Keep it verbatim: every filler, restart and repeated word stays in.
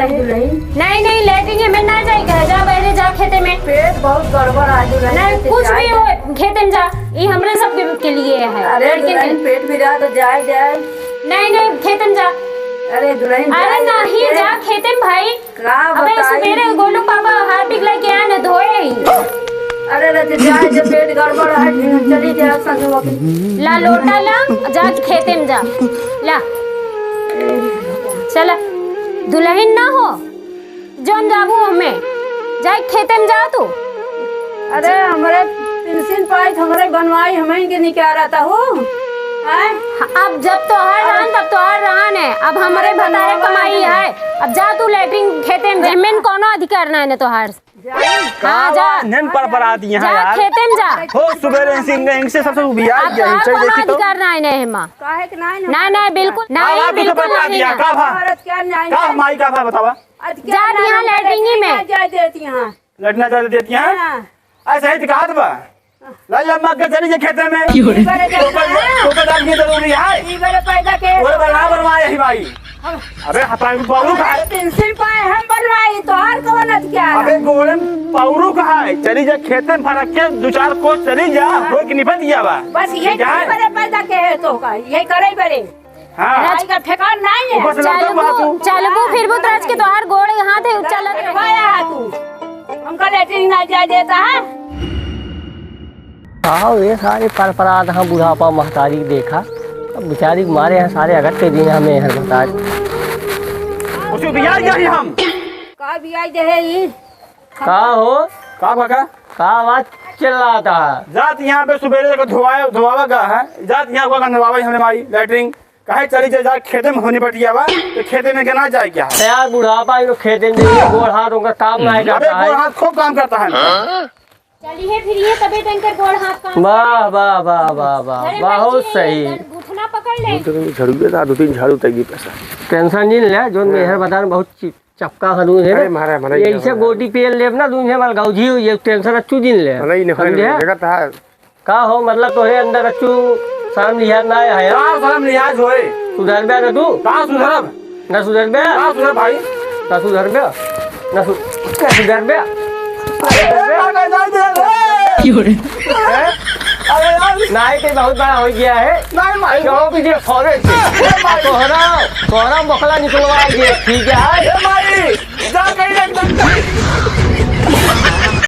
दुलहिन। नहीं, नहीं, लेटरिंग में ना जाए, जा बहरे जा खेते में। पेट बहुत गड़बड़ है दुलहिन, नहीं, कुछ भी हो, खेते में जा, ये हमरे सब के, के लिए है। अरे लड़के दुलहिन, के। पेट भी रहा तो जाए, जाए। नहीं, नहीं, खेते में जा। अरे दुलहिन, अरे जाए, नहीं, जाए। जा खेते में भाई। का अबे बताई? सुबेरे गोलू पापा हार्पिक लेके आए न धोए ही। अरे रे, तो जाए, जो पेट गड़बड़ है, चली जाए संजू के। ला लोटा ला, जा खेते में जा। ला। चला। दुलहिन ना हो, जौन जाबू हमें। जाए खेते में जा तू। अरे, हमरे पेंशन पाई, हमरे बनवाई, हमहीं के निकारा था हो। हैं? अब जब तोहार रहन, तब तोहार रहन है। अब हमरे बताए कमाई है। अब जा तू लेटरिन खेते में, एमेन कौनो अधिकार ना है ना तोहार। हाँ, जा। नेन पर पर आती यहाँ जा, यार। खेते में जा। हो, सुबेरे इनसे, इनसे सबसे उबिया अब गया, तोहार चल कौनो देखी तो। अधिकार ना है ना एमा। काहे के ना है? ना, ना, बिल्कुल, ना, आप ही तो बिल्कुल बता नहीं दिया, है। का भा? औरत क्या न्याय का है? माई का भा बतावा? आज क्या जात नाम यहाँ है? लैट्रिन में। लैट्रिन जाए देती यहाँ। लैट्रिन जाए देती यहाँ? हाँ। ऐसा ही तो कहत बा। लाई अम्मा के चली जे खेते में। क्यों रे? ऊपर जाए। ऊपर, ऊपर जाए के जरूरी है। ई बरे पैदा के। ओए बना बनवाए ही भाई। हम अबे हताई पौरू का है। पेंसिल पाए हम बनवाई, तोहार कौन अधिकार है? अबे गोड़े पौरू का है। चली जे खेते में फरक के दो चार कोस चली जा, हाँ। कोई की निपट गया बा। बस ये ठीक है? बरे पैदा के है तो का, ये करे बरे। हाँ। राज का ठेकान नहीं है। ऊपर से लड़का चलबू, बाबू। चलबू फिरबू तो राज के तोहार गोड़ हाथ है, चलत रहे। भाया तू। हमका लेटरिन ना जाए देता है। आओ ये सारे परपरात हाँ बुढ़ापा महतारी के देखा। अब बेचारी के मारे हैं सारे अगत के दिन हमें हर महतारी। उसे बियाह गया ही हम। का बियाह दे है ये? का हो? का भका? का आवाज चिल्लाता है? जात यहाँ पे सुबेरे को धोवाए, धोवावा गया है। जात यहाँ को गंधवावा हमने मारी लेटरिन। काहे चली जे जा खेते में होनी बटिया बा, तो खेते में के ना जाए क्या? यार बुढ़ापा इनको खेते में गोड़ हाथ उनका काम ना अबे करता है। गोड़ हाथ खूब काम करता है। चलिए फिर ये तबे तो इनकर गोड़ हाथ काम वाह, वाह, वाह, वाह, वाह, अरे बहुत बच्ची, सही। इधर घुटना पकड़ ले। दो तीन झाड़ू दे दा, दो तीन झाड़ू तक ही पैसा। टेंशन नहीं ले, जोन हाँ। मेहर बता बहुत चीज चपका हनु है। अरे, मारा, मारा, यही से मारा। गोटी पेल लेब ना, दून है माल गौजी हो, ये टेंशन अच्छू दिन ले। नहीं, नहीं, समझे? जगत है। का हो, मतलब, तोहरे अंदर अच्छू शर्म लिहाज ना आया है? का शर्म लिहाज होए? सुधर बे ना तू? का सुधरब? ना सुधर बे? का सुधरब भाई? ना सुधर बे? ना सु-, ना सुधर बे? अरे, अरे, अरे, अरे। क्यों रे? हैं? अरे यार। नाई के बहुत बड़ा हो गया है। नाई माई। क्यों भी ये फौरे से? ए माई। तोहरा, तोहरा बकला निकलवा दिए, ठीक है? ए माई, जा कहीं रख दे।